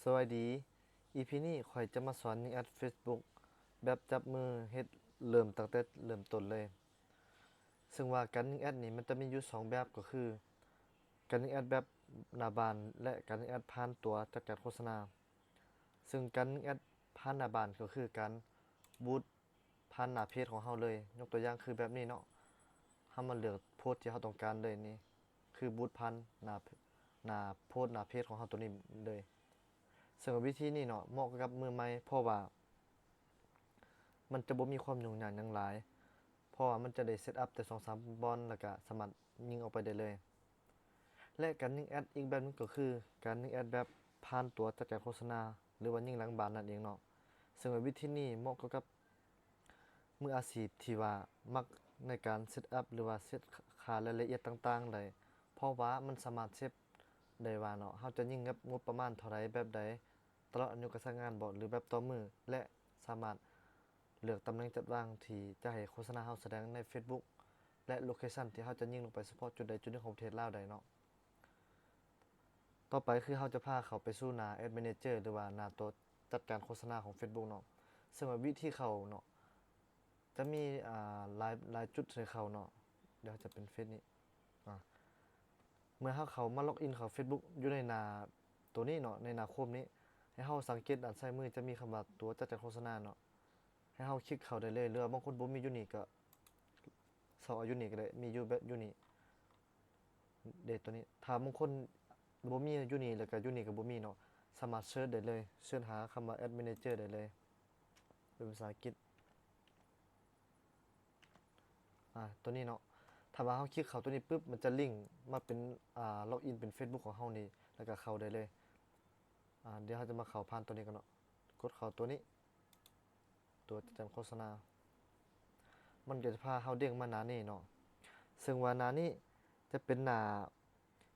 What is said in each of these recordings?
ສະບາຍດີ, ອີພີນີ້ຂ້ອຍຈະມາສອນຍິງແອັດເຟສບຸກແບບຈັບມືເຮັດເລີ່ມຕັ້ງແຕ່ເລີ່ມຕົ້ນເລີຍ. ເຊິ່ງວ່າການຍິງແອັດນີ້ມັນຈະມີຢູ່ສອງແບບ ກໍຄືການຍິງແອັດແບບໜ້າບ້ານ ແລະ ການຍິງແອັດຜ່ານຕົວຈັດການໂຄສະນາ. ເຊິ່ງການຍິງແອັດຜ່ານໜ້າບ້ານກໍຄືການບູດ ຜ່ານໜ້າເພຈຂອງເຮົາເລີຍ. ຍົກຕົວຢ່າງຄືແບບນີ້ເນາະ, ເຮົາມາເລືອກໂພສທີ່ເຮົາຕ້ອງການເລີຍ. ນີ້ຄືບູດຜ່ານໜ້າ ໜ້າໂພສ ໜ້າເພຈຂອງເຮົາໂຕນີ້ເລີຍ. ເຊິ່ງວ່າວິທີນີ້ເນາະ ເໝາະກັບມືໃໝ່ ເພາະວ່າມັນຈະບໍ່ມີຄວາມຫຍຸ້ງຍາກຫຍັງຫຼາຍ, ເພາະວ່າມັນຈະໄດ້ເຊັດອັບແຕ່ສອງສາມບ່ອນ ແລ້ວກະສາມາດຍິງອອກໄປໄດ້ເລີຍ. ແລະ ການຍິງແອັດອີກແບບໜຶ່ງກໍຄືການຍິງແອັດແບບຜ່ານຕົວຈັດການໂຄສະນາ ຫຼືວ່າຍິງຫຼັງບ້ານນັ້ນເອງເນາະ. ເຊິ່ງວ່າວິທີນີ້ເໝາະກັບ ມືອາຊີບທີ່ວ່າມັກໃນການເຊັດອັບ ຫຼືວ່າເຊັດຄ່າລາຍລະອຽດຕ່າງໆໄດ້ ເພາະວ່າມັນສາມາດເຊັດໄດ້ວ່າເນາະ ເຮົາຈະຍິງກັບງົບປະມານເທົ່າໃດ ແບບໃດ ຕະຫຼອດອາຍຸການໃຊ້ງານບໍ ຫຼືແບບຕໍ່ມື້ ແລະ ສາມາດເລືອກຕຳແໜ່ງຈັດວາງທີ່ຈະໃຫ້ໂຄສະນາເຮົາສະແດງໃນເຟສບຸກ ແລະ ໂລເຄຊັນທີ່ເຮົາຈະຍິງລົງໄປສະເພາະຈຸດໃດຈຸດໜຶ່ງຂອງປະເທດລາວໄດ້ເນາະ. ຕໍ່ໄປຄືເຮົາຈະພາເຂົ້າໄປສູ່ໜ້າແອັດແມເນເຈີ ຫຼືວ່າໜ້າຕົວຈັດການໂຄສະນາຂອງເຟສບຸກເນາະ. ເຊິ່ງວ່າວິທີເຂົ້າເນາະ ຈະມີ ອ່າ ຫຼາຍ ຫຼາຍຈຸດໃຫ້ເຂົ້າເນາະ. ດຽວເຮົາຈະເປັນເຟສນີ້ ອາ ເມື່ອເຮົາເຂົ້າມາລັອກອິນເຂົ້າເຟສບຸກຢູ່ໃນໜ້າໂຕນີ້ເນາະ ໃນໜ້າໂຄມນີ້ ໃຫ້ເຮົາສັງເກດດ້ານຊ້າຍມືຈະມີຄຳວ່າຕົວຈັດການໂຄສະນາເນາະ. ໃຫ້ເຮົາຄລິກເຂົ້າໄດ້ເລີຍ ຫຼືວ່າບາງຄົນບໍ່ມີຢູ່ນີ້ກໍຊອກເອົາຢູ່ນີ້ກໍໄດ້ ມີຢູ່ແບບຢູ່ນີ້ເດ ໂຕນີ້. ຖ້າບາງຄົນບໍ່ມີຢູ່ນີ້ ແລ້ວກໍຢູ່ນີ້ກໍບໍ່ມີເນາະ ສາມາດເສີດໄດ້ເລີຍ ເສີດຫາຄຳວ່າແອັດແມເນເຈີໄດ້ເລີຍ ເປັນພາສາອັງກິດ ອາ ໂຕນີ້ເນາະ. ຖ້າວ່າເຮົາຄລິກເຂົ້າໂຕນີ້ປຶບ ມັນຈະລິງມາເປັນ ອາ ລັອກອິນເປັນເຟສບຸກຂອງເຮົານີ້ ແລ້ວກໍເຂົ້າໄດ້ເລີຍ. ອາ ດຽວເຮົາຈະມາເຂົ້າຜ່ານໂຕນີ້ກ່ອນເນາະ ກົດເຂົ້າໂຕນີ້ ຕົວຈັດການໂຄສະນາ ມັນກໍຈະພາເຮົາເດ້ງມາໜ້ານີ້ເນາະ. ເຊິ່ງວ່າໜ້ານີ້ຈະເປັນໜ້າ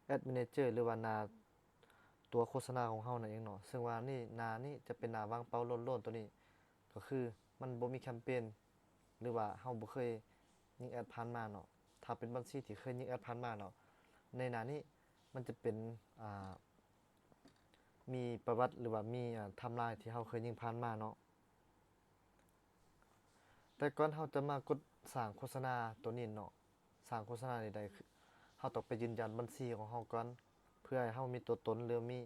ແອັດແມເນເຈີ ຫຼືວ່າໜ້າຕົວໂຄສະນາຂອງເຮົານັ້ນເອງເນາະ. ເຊິ່ງວ່ານີ້ ໜ້ານີ້ຈະເປັນໜ້າວ່າງເປົ່າໂລ້ນໆ ໂຕນີ້ກໍຄືມັນບໍ່ມີແຄມເປນ ຫຼືວ່າເຮົາບໍ່ເຄີຍຍິງແອັດຜ່ານມາເນາະ. ຖ້າເປັນບັນຊີທີ່ເຄີຍຍິງແອັດຜ່ານມາເນາະ ໃນໜ້ານີ້ມັນຈະເປັນ ອາ ມີປະຫວັດ ຫຼືວ່າມີ ອາ ໄທມລາຍທີ່ເຮົາເຄີຍຍິງຜ່ານມາເນາະ. ແຕ່ກ່ອນເຮົາຈະມາກົດສ້າງໂຄສະນາໂຕນີ້ເນາະ ສ້າງໂຄສະນານີ້ໄດ້ ເຮົາຕ້ອງໄປຢືນຢັນບັນຊີຂອງເຮົາກ່ອນ ເພື່ອໃຫ້ເຮົາມີຕົວຕົນ ຫຼືມີ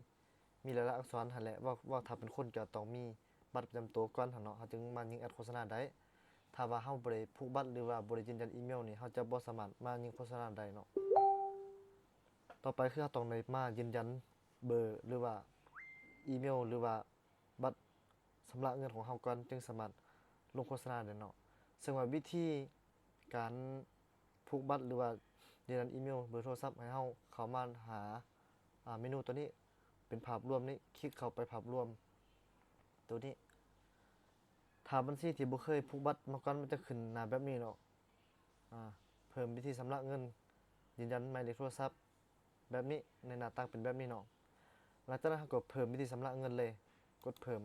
ມີລາຍລັກອັກສອນຫັ້ນແຫຼະ. ເວົ້າ ເວົ້າຖ້າເປັນຄົນກໍຕ້ອງມີບັດປະຈຳໂຕກ່ອນຫັ້ນເນາະ ເຮົາຈຶ່ງມາຍິງແອັດໂຄສະນາໄດ້. ຖ້າວ່າເຮົາບໍ່ໄດ້ຜູກບັດ ຫຼືວ່າບໍ່ໄດ້ຢືນຢັນອີເມວນີ້ ເຮົາຈະບໍ່ສາມາດມາຍິງໂຄສະນາໄດ້ເນາະ. ຕໍ່ໄປຄືເຮົາຕ້ອງໄດ້ມາຢືນຢັນເບີ ຫຼືວ່າອີເມວ ຫຼືວ່າ ບັດຊຳລະເງິນຂອງເຮົາກ່ອນ ຈຶ່ງສາມາດລົງໂຄສະນາໄດ້ເນາະ. ເຊິ່ງວ່າວິທີການຜູກບັດ ຫຼືວ່າຢືນຢັນອີເມວ ເບີໂທລະສັບ ໃຫ້ເຮົາເຂົ້າມາຫາ ອາ ເມນູໂຕນີ້ ເປັນພາບລວມນີ້ ຄລິກເຂົ້າໄປພາບລວມໂຕນີ້. ຖ້າບັນຊີທີ່ບໍ່ເຄີຍຜູກບັດມາກ່ອນ ມັນຈະຂຶ້ນໜ້າແບບນີ້ເນາະ. ອາ ເພີ່ມວິທີຊຳລະເງິນ ຢືນຢັນໝາຍເລກໂທລະສັບ ແບບນີ້ ໃນໜ້າຕ່າງເປັນແບບນີ້ເນາະ. ຫຼັງຈາກນັ້ນເຮົາກໍເພີ່ມວິທີຊຳລະເງິນເລີຍ ກົດເພີ່ມ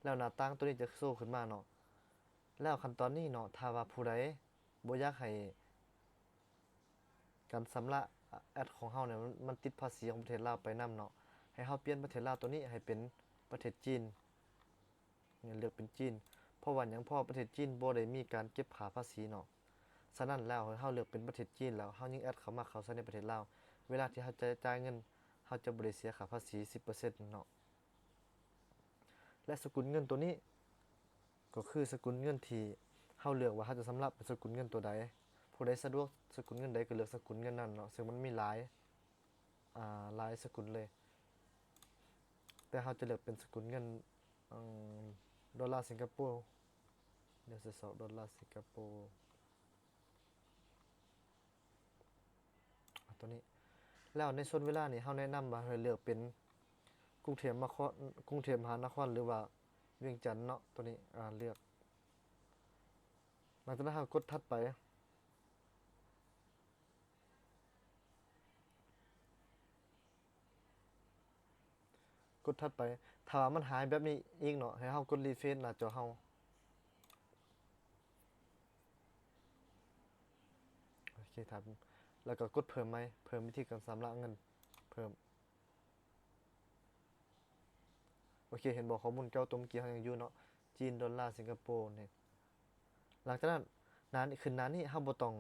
ແລ້ວໜ້າຕ່າງໂຕນີ້ຈະໂຊຂຶ້ນມາເນາະ. ແລ້ວຂັ້ນຕອນນີ້ເນາະ ຖ້າວ່າຜູ້ໃດບໍ່ຢາກໃຫ້ການຊຳລະແອັດຂອງເຮົານີ້ ມັນ ມັນຕິດພາສີຂອງປະເທດລາວໄປນຳເນາະ ໃຫ້ເຮົາປ່ຽນປະເທດລາວໂຕນີ້ໃຫ້ເປັນປະເທດຈີນ. ເລືອກເປັນຈີນ ເພາະວ່າຫຍັງ? ເພາະວ່າປະເທດຈີນບໍ່ໄດ້ມີການເກັບຄ່າພາສີເນາະ. ສະນັ້ນແລ້ວ ເຮົາເລືອກເປັນປະເທດຈີນ ແລ້ວເຮົາຍິງແອັດເຂົ້າມາ ເຂົ້າໃສ່ໃນປະເທດລາວ ເວລາທີ່ເຮົາຈະຈ່າຍເງິນ ເຮົາຈະບໍ່ໄດ້ເສຍຄ່າພາສີສິບເປີເຊັນເນາະ. ແລະ ສະກຸນເງິນໂຕນີ້ ກໍຄືສະກຸນເງິນທີ່ເຮົາເລືອກວ່າເຮົາຈະຊຳລະເປັນສະກຸນເງິນໂຕໃດ. ຜູ້ໃດສະດວກສະກຸນເງິນໃດ ກໍເລືອກສະກຸນເງິນນັ້ນເນາະ ເຊິ່ງມັນມີຫຼາຍ ອາ ຫຼາຍສະກຸນເລີຍ ແຕ່ເຮົາຈະເລືອກເປັນສະກຸນເງິນ ອາ ໂດລາສິງກະໂປ. ດຽວຊິຊອກໂດລາສິງກະໂປ ອາ ໂຕນີ້. ແລ້ວໃນສ່ວນເວລານີ້ ເຮົາແນະນຳວ່າໃຫ້ເລືອກເປັນກຸງເທບມະຄອນ ກຸງເທບມະຫານະຄອນ ຫຼືວ່າວຽງຈັນເນາະ ໂຕນີ້ ອາ ເລືອກ. ຫຼັງຈາກນັ້ນເຮົາກົດຖັດໄປ. ກົດຖັດໄປ. ຖ້າວ່າມັນຫາຍແບບນີ້ອີກເນາະ ໃຫ້ເຮົາກົດຣີເຟຣຊໜ້າຈໍເຮົາ. ໂອເຄ ຖ້າ ແລ້ວກໍກົດເພີ່ມໃໝ່ ເພີ່ມວິທີການຊຳລະເງິນ. ເພີ່ມ. ໂອເຄ ເຫັນບໍ່? ຂໍ້ມູນເກົ່າຕົວເມື່ອກີ້ເຮົາຍັງຢູ່ເນາະ, ຈີນ, ດອນລາ, ສິງກະໂປ, ນີ້. ຫຼັງຈາກນັ້ນ ໜ້ານີ້ ຂຶ້ນໜ້ານີ້ ເຮົາບໍ່ຕ້ອງ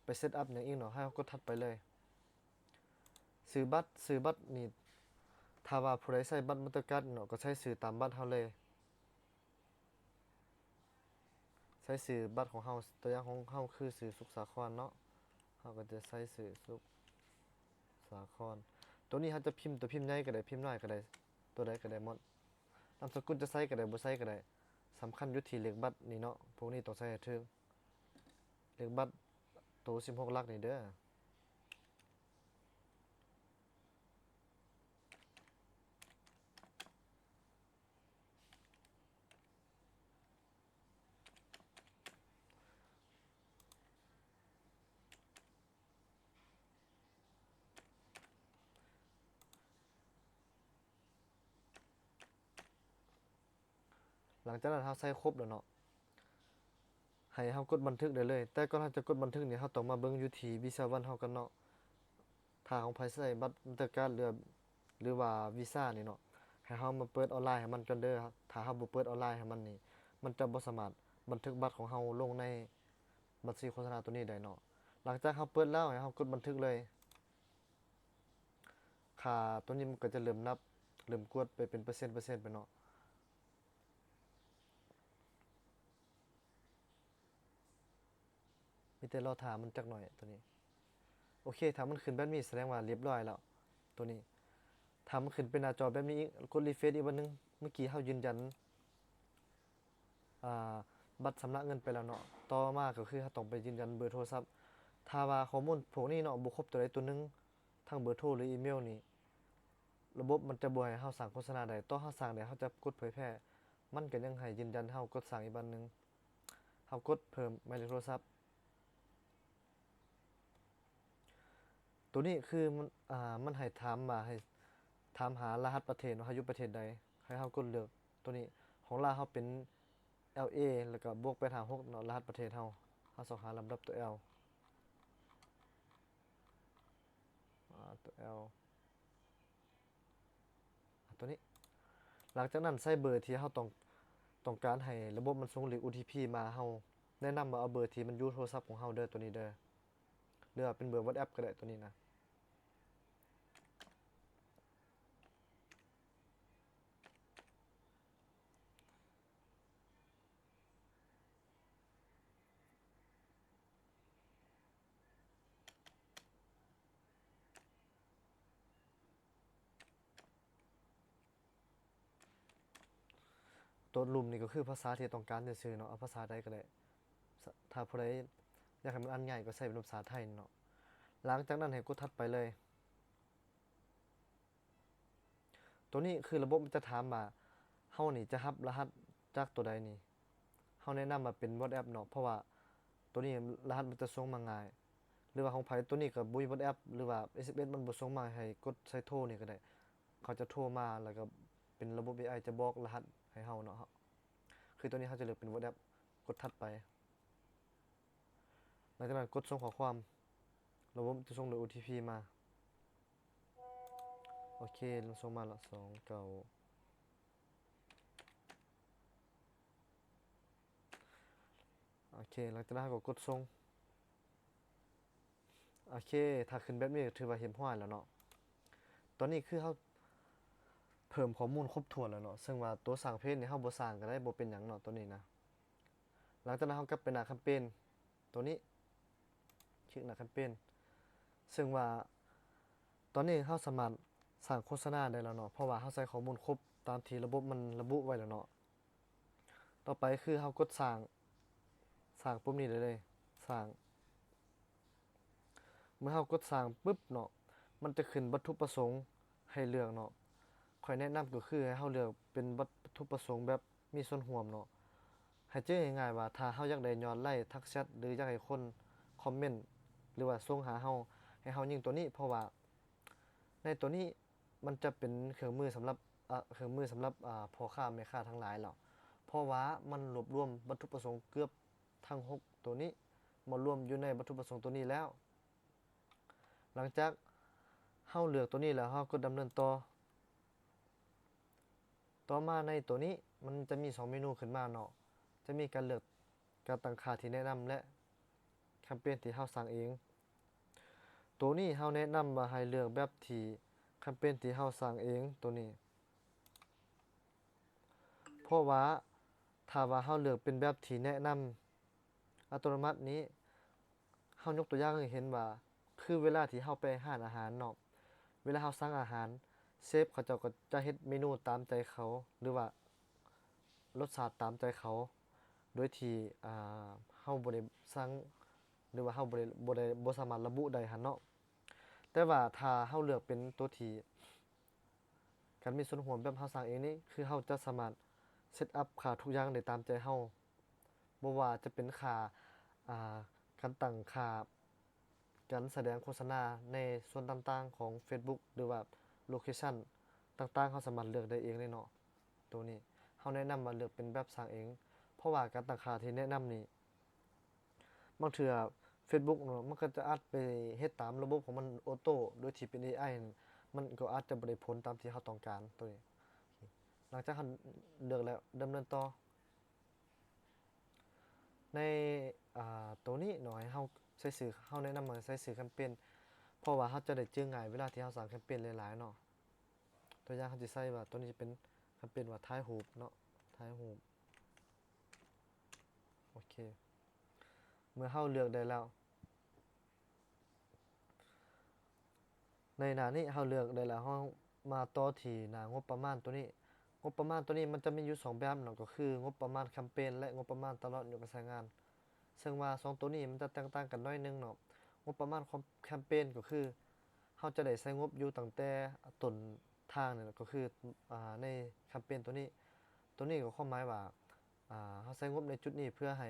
ໄປເຊັດອັບຫຍັງອີກເນາະ, ໃຫ້ເຮົາກົດຖັດໄປເລີຍ. ຊື່ບັດ, ຊື່ບັດນີ້ ຖ້າວ່າຜູ້ໃດໃຊ້ບັດມາສເຕີກາດເນາະ ກໍໃຊ້ຊື່ຕາມບັດເຮົາເລີຍ. ໃຊ້ຊື່ບັດຂອງເຮົາ, ຕົວຢ່າງຂອງເຮົາຄືຊື່ສຸກສາຄອນເນາະ, ເຮົາກໍຈະໃຊ້ຊື່ສຸກສາຄອນ. ຕົວນີ້ເຮົາຈະພິມ ຕົວພິມໃຫຍ່ກໍໄດ້, ພິມນ້ອຍກໍໄດ້, ຕົວໃດກໍໄດ້ໝົດ. ນາມສະກຸນຈະໃສ່ກໍໄດ້ ບໍ່ໃສ່ກໍໄດ້, ສຳຄັນຢູ່ທີ່ເລກບັດນີ້ເນາະ, ພວກນີ້ຕ້ອງໃສ່ໃຫ້ຖືກ. ເລກບັດໂຕສິບຫົກຫຼັກນີ້ເດີ. ຫຼັງຈາກນັ້ນເຮົາໃສ່ຄົບແລ້ວເນາະ, ໃຫ້ເຮົາກົດບັນທຶກໄດ້ເລີຍ. ແຕ່ກ່ອນເຮົາຈະກົດບັນທຶກນີ້ ເຮົາຕ້ອງມາເບິ່ງຢູ່ທີ່ວີຊາວັນເຮົາກ່ອນເນາະ. ຖ້າຂອງໃຜໃຊ້ບັດມາສເຕີກາດ ຫຼື ຫຼືວ່າວີຊານີ້ເນາະ, ໃຫ້ເຮົາມາເປີດອອນລາຍໃຫ້ມັນກ່ອນເດີ. ຖ້າເຮົາບໍ່ເປີດອອນລາຍໃຫ້ມັນນີ້ ມັນຈະບໍ່ສາມາດບັນທຶກບັດຂອງເຮົາລົງໃນບັນຊີໂຄສະນາຕົວນີ້ໄດ້ເນາະ. ຫຼັງຈາກເຮົາເປີດແລ້ວ ໃຫ້ເຮົາກົດບັນທຶກເລີຍ. ຄ່າຕົວນີ້ມັນກໍຈະເລີ່ມນັບ ເລີ່ມກວດໄປເປັນເປີເຊັນ ເປີເຊັນໄປເນາະ. ມີແຕ່ລໍຖ້າມັນຈັກໜ້ອຍຕົວນີ້. ໂອເຄ ຖ້າມັນຂຶ້ນແບບນີ້ ສະແດງວ່າລຽບຮ້ອຍແລ້ວຕົວນີ້. ຖ້າມັນຂຶ້ນເປັນໜ້າຈໍແບບນີ້ອີກ ກົດຣີເຟຣຊອີກບາດໜຶ່ງ. ເມື່ອກີ້ເຮົາຢືນຢັນ ອ່າ ບັດຊຳລະເງິນໄປແລ້ວເນາະ, ຕໍ່ມາກໍຄືເຮົາຕ້ອງໄປຢືນຢັນເບີໂທລະສັບ. ຖ້າວ່າຂໍ້ມູນພວກນີ້ເນາະ ບໍ່ຄົບຕົວໃດຕົວໜຶ່ງ, ທັງເບີໂທ ຫຼືອີເມວນີ້ ລະບົບມັນຈະບໍ່ໃຫ້ເຮົາສ້າງໂຄສະນາໄດ້. ຕໍ່ເຮົາສ້າງໄດ້ ເຮົາຈະກົດເຜີຍແຜ່, ມັນກໍຍັງໃຫ້ຢືນຢັນໃຫ້ເຮົາກົດສ້າງອີກບາດໜຶ່ງ. ເຮົາກົດເພີ່ມໝາຍເລກໂທລະສັບ. ໂຕນີ້ຄືມັນ ອ່າ ມັນໃຫ້ຖາມວ່າ ໃຫ້ຖາມຫາລະຫັດປະເທດວ່າເຮົາຢູ່ປະເທດໃດ, ໃຫ້ເຮົາກົດເລືອກໂຕນີ້. ຂອງລາວເຮົາເປັນ ແອລເອ ແລ້ວກໍບວກແປດຫ້າຫົກເນາະ, ລະຫັດປະເທດເຮົາ. ເຮົາຊອກຫາລຳດັບຕົວ L ອາ ຕົວ L ອາ ຕົວນີ້. ຫຼັງຈາກນັ້ນໃສ່ເບີທີ່ເຮົາຕ້ອງ ຕ້ອງການໃຫ້ລະບົບມັນສົ່ງເລກ ໂອທີພີ ມາ. ເຮົາແນະນຳວ່າເອົາເບີທີ່ມັນຢູ່ໂທລະສັບຂອງເຮົາເດີ, ຕົວນີ້ເດີ, ຫຼືວ່າເປັນເບີ WhatsApp ກໍໄດ້ ຕົວນີ້ນະ. ໂຕລຸ່ມນີ້ກໍຄືພາສາທີ່ຕ້ອງການຊື່ໆເນາະ, ເອົາພາສາໃດກໍໄດ້. ຖ້າຜູ້ໃດຢາກໃຫ້ມັນອ່ານງ່າຍກໍໃຊ້ເປັນພາສາໄທເນາະ. ຫຼັງຈາກນັ້ນໃຫ້ກົດຖັດໄປເລີຍ. ໂຕນີ້ຄືລະບົບມັນຈະຖາມວ່າເຮົານີ້ຈະຮັບລະຫັດຈາກໂຕໃດນີ້. ເຮົາແນະນຳວ່າເປັນ WhatsApp ເນາະ, ເພາະວ່າໂຕນີ້ລະຫັດມັນຈະສົ່ງມາງ່າຍ. ຫຼືວ່າຂອງໃຜໂຕນີ້ກໍບໍ່ມີ WhatsApp ຫຼືວ່າ ເອສເອັມເອສ ມັນບໍ່ສົ່ງມາ, ໃຫ້ກົດໃສ່ໂທນີ້ກໍໄດ້. ເຂົາຈະໂທມາ ແລ້ວກໍເປັນລະບົບ ເອໄອ ຈະບອກລະຫັດໃຫ້ເຮົາເນາະ. ຄືໂຕນີ້ເຮົາຈະເລືອກເປັນ WhatsApp, ກົດຖັດໄປ. ຫຼັງຈາກນັ້ນກົດສົ່ງຂໍ້ຄວາມ, ລະບົບຈະສົ່ງໂດຍ ໂອທີພີ ມາ. ໂອເຄ ສົ່ງມາລະ ສອງເກົ້າ. ໂອເຄ ຫຼັງຈາກນັ້ນເຮົາກໍກົດສົ່ງ. ໂອເຄ ຖ້າຂຶ້ນແບບນີ້ກໍຖືວ່າຮຽບຮ້ອຍແລ້ວເນາະ. ຕອນນີ້ຄືເຮົາເພີ່ມຂໍ້ມູນຄົບຖ້ວນແລ້ວເນາະ, ເຊິ່ງວ່າຕົວສ້າງເພຈນີ້ເຮົາບໍ່ສ້າງກໍໄດ້ ບໍ່ເປັນຫຍັງເນາະ ຕົວນີ້ນະ. ຫຼັງຈາກນັ້ນເຮົາກັບໄປໜ້າແຄມເປນ ຕົວນີ້, ຄລິກໜ້າແຄມເປນ. ເຊິ່ງວ່າຕອນນີ້ເຮົາສາມາດສ້າງໂຄສະນາໄດ້ແລ້ວເນາະ, ເພາະວ່າເຮົາໃສ່ຂໍ້ມູນຄົບຕາມທີ່ລະບົບມັນລະບຸໄວ້ແລ້ວເນາະ. ຕໍ່ໄປຄືເຮົາກົດສ້າງ, ສ້າງປຸ່ມນີ້ໄດ້ເລີຍ, ສ້າງ. ເມື່ອເຮົາກົດສ້າງປຶບເນາະ, ມັນຈະຂຶ້ນວັດຖຸປະສົງໃຫ້ເລືອກເນາະ. ຂ້ອຍແນະນຳກໍຄືໃຫ້ເຮົາເລືອກເປັນວັດຖຸປະສົງແບບມີສ່ວນຮ່ວມເນາະ. ໃຫ້ຈື່ງ່າຍໆວ່າ ຖ້າເຮົາຢາກໄດ້ຍອດໄລ, ທັກແຊັດ ຫຼື ຢາກໃຫ້ຄົນຄອມເມັນ ຫຼືວ່າສົ່ງຫາເຮົາ, ໃຫ້ເຮົາຍິງຕົວນີ້, ເພາະວ່າໃນຕົວນີ້ ມັນຈະເປັນເຄື່ອງມືສຳລັບ ເອີ ເຄື່ອງມືສຳລັບ ອາ ພໍ່ຄ້າແມ່ຄ້າທັງຫຼາຍແລ້ວ, ເພາະວ່າມັນລວບລວມວັດຖຸປະສົງເກືອບທັງຫົກໂຕນີ້ມາລວມຢູ່ໃນວັດຖຸປະສົງໂຕນີ້ແລ້ວ. ຫຼັງຈາກເ ເຮົາເລືອກໂຕນີ້ແລ້ວ ເຮົາກົດດຳເນີນຕໍ່. ຕໍ່ມາໃນໂຕນີ້ ມັນຈະມີສອງເມນູຂຶ້ນມາເນາະ, ຈະມີການເລືອກການຕັ້ງຄ່າທີ່ແນະນຳ ແລະ ແຄມເປນທີ່ເຮົາສ້າງເອງ. ໂຕນີ້ເຮົາແນະນຳວ່າໃຫ້ເລືອກແບບທີ່ ແຄມເປນທີ່ເຮົາສ້າງເອງໂຕນີ້. ເພາະວ່າຖ້າວ່າເຮົາເລືອກເປັນແບບທີ່ແນະນຳອັດຕະໂນມັດນີ້ ເຮົາຍົກຕົວຢ່າງໃຫ້ເຫັນວ່າ ຄືເວລາທີ່ເຮົາໄປຮ້ານອາຫານເນາະ, ເວລາເຮົາສັ່ງອາຫານ ເຊຟເຂົາເຈົ້າກໍຈະເຮັດເມນູຕາມໃຈເຂົາ ຫຼືວ່າລົດຊາດຕາມໃຈເຂົາ ໂດຍທີ່ ອ່າ ເຮົາບໍ່ໄດ້ສັ່ງ ຫຼືວ່າເຮົາບໍ່ໄດ້ ບໍ່ໄດ້ ບໍ່ສາມາດລະບຸໄດ້ຫັ້ນເນາະ. ແຕ່ວ່າຖ້າເຮົາເລືອກເປັນໂຕທີ່ ການມີສ່ວນຮ່ວມແບບເຮົາສ້າງເອງນີ້ ຄືເຮົາຈະສາມາດເຊັດອັບຄ່າທຸກຢ່າງໄດ້ຕາມໃຈເຮົາ, ບໍ່ວ່າຈະເປັນຄ່າ ອ່າ ການຕັ້ງຄ່າ ການສະແດງໂຄສະນາໃນສ່ວນຕ່າງໆຂອງເຟສບຸກ ຫຼືວ່າໂລເຄຊັນຕ່າງໆ ເຮົາສາມາດເລືອກໄດ້ເອງເລີຍເນາະ. ໂຕນີ້ເຮົາແນະນຳວ່າເລືອກເປັນແບບສ້າງເອງ ເພາະວ່າການຕັ້ງຄ່າທີ່ແນະນຳນີ້ ບາງເທື່ອເຟສບຸກເນາະ ມັນກໍຈະອາດໄປເຮັດຕາມລະບົບຂອງມັນໂອໂຕ້ ໂດຍທີ່ເປັນເອໄອ ມັນກໍອາດຈະບໍ່ໄດ້ຜົນຕາມທີ່ເຮົາຕ້ອງການໂຕນີ້. ຫຼັງຈາກເຮົາເລືອກແລ້ວ ດຳເນີນຕໍ່. ໃນ ອ່າ ໂຕນີ້ເນາະ ໃຫ້ເຮົາໃສ່ຊື່ ເຮົາແນະນຳໃຫ້ໃສ່ຊື່ແຄມເປນ ເພາະວ່າເຮົາຈະໄດ້ຈື່ງ່າຍເວລາທີ່ເຮົາສ້າງແຄມເປນຫຼາຍໆເນາະ. ຕົວຢ່າງເຮົາຈະໃສ່ວ່າ ໂຕນີ້ຈະເປັນແຄມເປນວ່າຖ່າຍຮູບເນາະ, ຖ່າຍຮູບ. ໂອເຄ ເມື່ອເຮົາເລືອກໄດ້ແລ້ວ ໃນໜ້ານີ້ເຮົາເລືອກໄດ້ແລ້ວ ເຮົາມາຕໍ່ທີ່ໜ້າງົບປະມານໂຕນີ້. ງົບປະມານໂຕນີ້ມັນຈະມີຢູ່ສອງແບບເນາະ ກໍຄືງົບປະມານແຄມເປນ ແລະ ງົບປະມານຕະຫຼອດອາຍຸການໃຊ້ງານ. ເຊິ່ງວ່າສອງໂຕນີ້ມັນຈະແຕກຕ່າງກັນໜ້ອຍໜຶ່ງເນາະ. ງົບປະມານຂອງແຄມເປນກໍຄື ເຮົາຈະໄດ້ໃຊ້ງົບຢູ່ຕັ້ງແຕ່ຕົ້ນທາງນີ້ແຫຼະ ກໍຄື ອ່າ ໃນແຄມເປນໂຕນີ້. ໂຕນີ້ກໍຄວາມໝາຍວ່າ ອ່າ ເຮົາໃຊ້ງົບໃນຈຸດນີ້ເພື່ອໃຫ້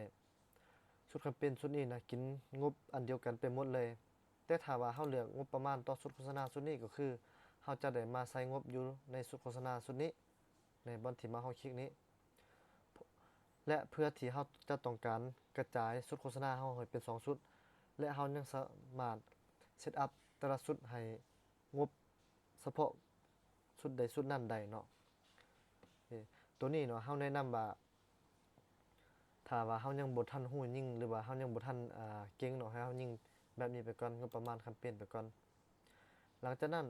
ຊຸດແຄມເປນຊຸດນີ້ນະ ກິນງົບອັນດຽວກັນໄປໝົດເລີຍ. ແຕ່ຖ້າວ່າເຮົາເລືອກງົບປະມານຕໍ່ຊຸດໂຄສະນາຊຸດນີ້ ກໍຄືເຮົາຈະໄດ້ມາໃຊ້ງົບຢູ່ໃນຊຸດໂຄສະນາຊຸດນີ້ ໃນບ່ອນທີ່ມາເຮົາຄລິກນີ້ ແລະ ເພື່ອທີ່ເຮົາຈະຕ້ອງການກະຈາຍຊຸດໂຄສະນາເຮົາໃຫ້ເປັນສອງຊຸດ ແລະ ເຮົາຍັງສາມາດເຊັດອັບແຕ່ລະຊຸດໃຫ້ງົບສະເພາະຊຸດໃດຊຸດນັ້ນໄດ້ເນາະ. ໂຕນີ້ເນາະ ເຮົາແນະນຳວ່າ ຖ້າວ່າເຮົາຍັງບໍ່ທັນຮູ້ຍິ່ງ ຫຼືວ່າເຮົາຍັງບໍ່ທັນ ອ່າ ເກັ່ງເນາະ ໃຫ້ເຮົາຍິງແບບນີ້ໄປກ່ອນ, ງົບປະມານແຄມເປນໄປກ່ອນ. ຫຼັງຈາກນັ້ນ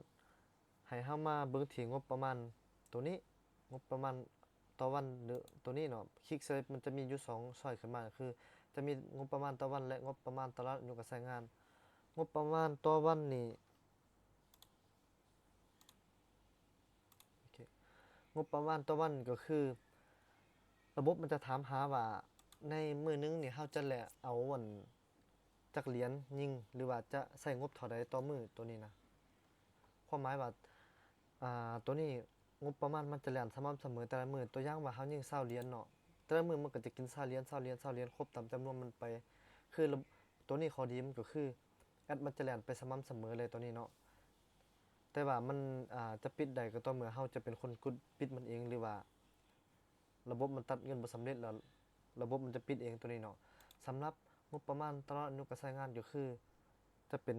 ໃຫ້ເຮົາມາເບິ່ງທີ່ງົບປະມານໂຕນີ້, ງົບປະມານຕໍ່ວັນ ຫຼື ໂຕນີ້ເນາະ, ຄລິກໃສ່ ມັນຈະມີຢູ່ສອງຊ້ອຍຂຶ້ນມາ ກໍຄືຈະມີງົບປະມານຕໍ່ວັນ ແລະ ງົບປະມານຕະຫຼອດອາຍຸການໃຊ້ງານ. ງົບປະມານຕໍ່ວັນນີ້ ໂອເຄ ງົບປະມານຕໍ່ວັນກໍຄື ລະບົບມັນຈະຖາມຫາວ່າ ໃນມື້ໜຶ່ງນີ້ເຮົາຈະແລ່ນເອົາອັນຈັກຫຼຽນຍິງ ຫຼືວ່າຈະໃຊ້ງົບເທົ່າໃດຕໍ່ມື້ ໂຕນີ້ນະ. ຄວາມໝາຍວ່າ ອ່າ ໂຕນີ້ ງົບປະມານມັນຈະແລ່ນສະໝ່ຳສະເໝີແຕ່ລະມື້. ຕົວຢ່າງວ່າເຮົາຍິງຊາວຫຼຽນເນາະ, ແຕ່ລະມື້ມັນກໍຈະກິນຊາວຫຼຽນ ຊາວຫຼຽນ ຊາວຫຼຽນ ຄົບຕາມຈຳນວນມັນໄປ. ຄືລະ ໂຕນີ້ຂໍ້ດີມັນກໍຄື ແອັດມັນຈະແລ່ນໄປສະໝ່ຳສະເໝີເລີຍ ໂຕນີ້ເນາະ. ແຕ່ວ່າມັນ ອ່າ ຈະປິດໄດ້ກໍຕໍ່ເມື່ອເຮົາຈະເປັນຄົນກົດປິດມັນເອງ ຫຼືວ່າລະບົບມັນຕັດເງິນບໍ່ສຳເລັດ ແລ້ວລະບົບມັນຈະປິດເອງ ໂຕນີ້ເນາະ. ສຳລັບງົບປະມານຕະຫຼອດອາຍຸການໃຊ້ງານກໍຄື ຈະເປັນ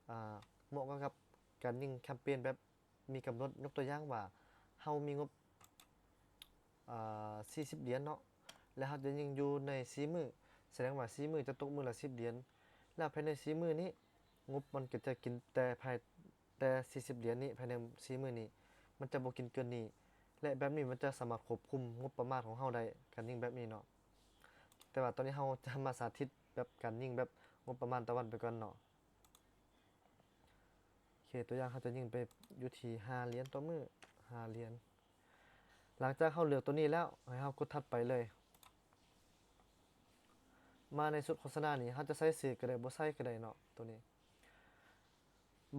ອ່າ ເໝາະກັບການຍິງແຄມເປນແບບ ມີກຳນົດ, ຍົກຕົວຢ່າງວ່າ ເຮົາມີງົບ ເອີ ສີ່ສິບຫຼຽນເນາະ ແລະ ເຮົາຈະຍິງຢູ່ໃນສີ່ມື້, ສະແດງວ່າສີ່ມື້ຈະຕົກມື້ລະສິບຫຼຽນ, ແລ້ວພາຍໃນສີ່ມື້ນີ້ ງົບມັນກໍຈະກິນແຕ່ພາຍ ແຕ່ສີ່ສິບຫຼຽນນີ້ ພາຍໃນສີ່ມື້ນີ້ ມັນຈະບໍ່ກິນເກີນນີ້ ແລະ ແບບນີ້ມັນຈະສາມາດຄວບຄຸມງົບປະມານຂອງເຮົາໄດ້, ການຍິງແບບນີ້ເນາະ. ແຕ່ວ່າຕອນນີ້ເຮົາຈະມາສາທິດແບບການຍິງແບບງົບປະມານຕະວັນໄປກ່ອນເນາະ. ໂອເຄ ຕົວຢ່າງເຮົາຈະຍິງໄປຢູ່ທີ່ຫ້າຫຼຽນຕໍ່ມື້, ຫ້າຫຼຽນ. ຫຼັງຈາກເຮົາເລືອກຕົວນີ້ແລ້ວ ໃຫ້ເຮົາກົດຖັດໄປເລີຍ. ມາໃນຊຸດໂຄສະນານີ້ ເຮົາຈະໃສ່ຊື່ກໍໄດ້ ບໍ່ໃສ່ກໍໄດ້ເນາະ ຕົວນີ້.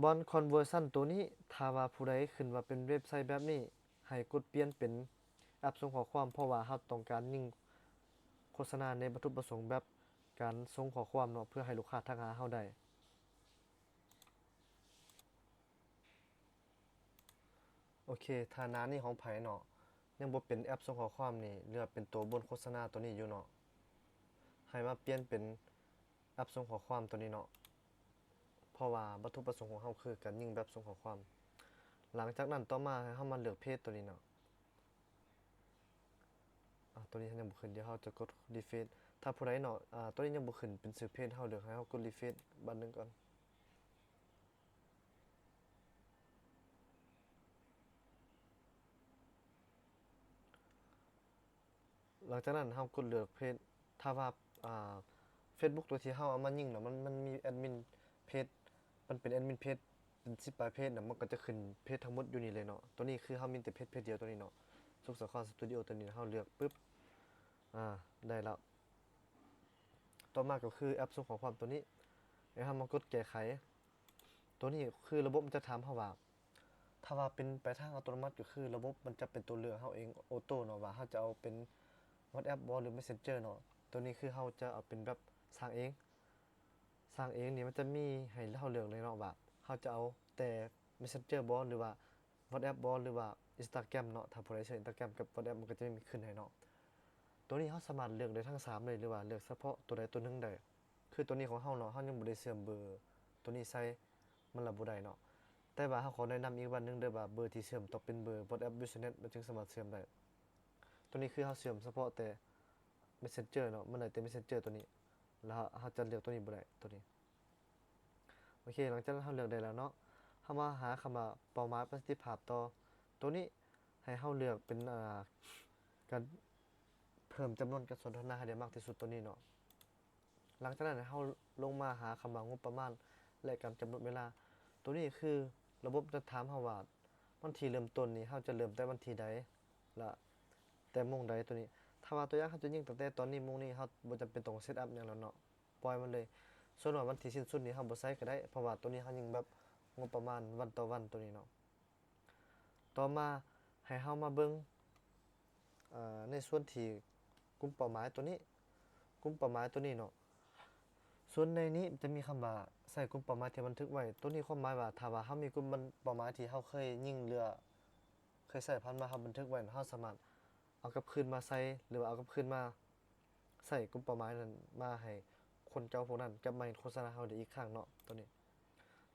ບ່ອນຄອນເວີຊັນຕົວນີ້ ຖ້າວ່າຜູ້ໃດຂຶ້ນວ່າເປັນເວັບໄຊແບບນີ້ ໃຫ້ກົດປ່ຽນເປັນແອັບສົ່ງຂໍ້ຄວາມ ເພາະວ່າເຮົາຕ້ອງການຍິງໂຄສະນາໃນວັດຖຸປະສົງແບບການສົ່ງຂໍ້ຄວາມເນາະ ເພື່ອໃຫ້ລູກຄ້າທັກຫາເຮົາໄດ້. ໂອເຄ ຖ້າໜ້ານີ້ຂອງໃຜເນາະ ຍັງບໍ່ເປັນແອັບສົ່ງຂໍ້ຄວາມນີ້ ຫຼືວ່າເປັນຕົວບົນໂຄສະນາຕົວນີ້ຢູ່ເນາະ ໃຫ້ມາປ່ຽນເປັນແອັບສົ່ງຂໍ້ຄວາມຕົວນີ້ເນາະ ເພ ພາະວ່າວັດຖຸປະສົງຂອງເຮົາຄືການຍິງແບບສົ່ງຂໍ້ຄວາມ. ຫຼັງຈາກນັ້ນຕໍ່ມາໃຫ້ເຮົາມາເລືອກເພຈຕົວນີ້ເນາະ. ອາ ຕົວນີ້ຍັງບໍ່ຂຶ້ນ, ດຽວເຮົາຈະກົດຣີເຟຣຊ. ຖ້າຜູ້ໃດເນາະ ອາ ຕົວນີ້ຍັງບໍ່ຂຶ້ນເປັນຊື່ເພຈ, ເຮົາເລືອກໃຫ້ເຮົາກົດຣີເຟຣຊບາດໜຶ່ງກ່ອນ. ຫຼັງຈາກນັ້ນເຮົາກົດເລືອກເພຈ. ຖ້າວ່າ ອາ ເຟສບຸກຕົວທີ່ເຮົາເອົາມາຍິງເນາະ ມັນ ມັນມີແອດມິນເພຈ ມັນເປັນແອດມິນເພຈເປັນສິບປາຍເພຈນະ, ມັນກໍຈະຂຶ້ນເພຈທັງໝົດຢູ່ນີ້ເລີຍເນາະ. ຕົວນີ້ຄືເຮົາມີແຕ່ເພຈເພຈດຽວຕົວນີ້ເນາະ, ສຸກສາຄອນສະຕູດິໂອຕົວນີ້ ເຮົາເລືອກປຶບ ອາ ໄດ້ແລ້ວ. ຕໍ່ມາກໍຄືແອັບສົ່ງຂໍ້ຄວາມຕົວນີ້ ໃຫ້ເຮົາມາກົດແກ້ໄຂ. ຕົວນີ້ຄືລະບົບມັນຈະຖາມເຮົາວ່າ ຖ້າວ່າເປັນໄປທາງອັດຕະໂນມັດ ກໍຄືລະບົບມັນຈະເປັນຕົວເລືອກເຮົາເອງໂອໂຕ້ເນາະ ວ່າເຮົາຈະເອົາເປັນວັອດແອັບບໍ່ ຫຼື ເມສເຊັນເຈີເນາະ. ຕົວນີ້ຄືເຮົາຈະເອົາເປັນແບບສ້າງເອງ, ສ້າງເອງນີ້ມັນຈະມີໃຫ້ເຮົາເລືອກເລີຍເນາະ ວ່າເຮົາຈະເອົາແຕ່ເມສເຊັນເຈີບໍ່ ຫຼືວ່າ ວັອດແອັບບໍ່ ຫຼືວ່າອິນສະຕາແກຣມເນາະ. ຖ້າຜູ້ໃດໃຊ້ອິນສະຕາແກຣມກັບວັອດແອັບ ມັນກໍຈະມີຂຶ້ນໃຫ້ເນາະ. ຕົວນີ້ເຮົາສາມາດເລືອກໄດ້ທັງສາມເລີຍ ຫຼືວ່າເລືອກສະເພາະຕົວໃດຕົວໜຶ່ງໄດ້. ຄືຕົວນີ້ຂອງເຮົາເນາະ ເຮົາຍັງບໍ່ໄດ້ເຊື່ອມເບີຕົວນີ້ໃສ່ ມັນລະບໍ່ໄດ້ເນາະ. ແຕ່ວ່າເຮົາຂໍແນະນຳອີກບາດໜຶ່ງເດີວ່າ ເບີທີ່ເຊື່ອມຕ້ອງເປັນເບີວັອດແອັບບິດສະເນັດ ມັນຈຶ່ງສາມາດເຊື່ອມໄດ້. ຕົວນີ້ຄືເຮົາເຊື່ອມສະເພາະແຕ່ເມສເຊັນເຈີເນາະ, ມັນໄດ້ແຕ່ເມສເຊັນເຈີຕົວນີ້ ແລ້ວເຮົາຈະເລືອກຕົວນີ້ບໍ່ໄດ້ ຕົວນີ້. ໂອເຄ ຫຼັງຈາກນັ້ນເຮົາເລືອກໄດ້ແລ້ວເນາະ ເຮົາມາຫາຄຳວ່າເປົ້າໝາຍປະສິດທິພາບຕໍ່. ຕົວນີ້ໃຫ້ເຮົາເລືອກເປັນ ອາ ການເພີ່ມຈຳນວນການສົນທະນາໃຫ້ໄດ້ມາກທີ່ສຸດ ຕົວນີ້ເນາະ. ຫຼັງຈາກນັ້ນໃຫ້ເຮົາລົງມາຫາຄຳວ່າງົບປະມານ ແລະ ການກຳນົດເວລາ. ຕົວນີ້ຄືລະບົບຈະຖາມເຮົາວ່າ ວັນທີເລີ່ມຕົ້ນນີ້ເຮົາຈະເລີ່ມແຕ່ວັນທີໃດ ແລະ ແຕ່ໂມງໃດ ຕົວນີ້. ຖ້າວ່າຕົວຢ່າງເຮົາຈະຍິງຕັ້ງແຕ່ຕອນນີ້ໂມງນີ້ ເຮົາບໍ່ຈຳເປັນຕ້ອງເຊັດອັບຫຍັງແລ້ວເນາະ ປ່ອຍມັນເລີຍ. ສ່ວນວ່າວັນທີສິ້ນສຸດນີ້ເຮົາບໍ່ໃສ່ກໍໄດ້ ເພາະວ່າຕົວນີ້ເຮົາຍິງແບບງົບປະມານວັນຕໍ່ວັນ ຕົວນີ້ເນາະ. ຕໍ່ມາໃຫ້ເຮົາມາເບິ່ງ ເອີ ໃນສ່ວນທີ່ກຸ່ມເປົ້າໝາຍຕົວນີ້ ກຸ່ມເປົ້າໝາຍຕົວນີ້ເນາະ. ສ່ວນໃນນີ້ຈະມີຄຳວ່າໃສ່ກຸ່ມເປົ້າໝາຍທີ່ບັນທຶກໄວ້. ຕົວນີ້ຄວາມໝາຍວ່າ ຖ້າວ່າເຮົາມີກຸ່ມເປົ້າໝາຍທີ່ເຮົາເຄີຍຍິງ ຫຼື ເຄີຍໃຊ້ຜ່ານມາ ເຮົາບັນທຶກໄວ້ ເຮົາສາມາດເອົາກັບຄືນມາໃສ່ ຫຼືວ່າເອົາກັບຄືນມາ ໃຊ້ກຸ່ມເປົ້າໝາຍນັ້ນມາໃຫ້ຄົນເກົ່າພວກນັ້ນກັບມາເຫັນໂຄສະນາເຮົາໄດ້ອີກຄັ້ງເນາະ ຕົວນີ້.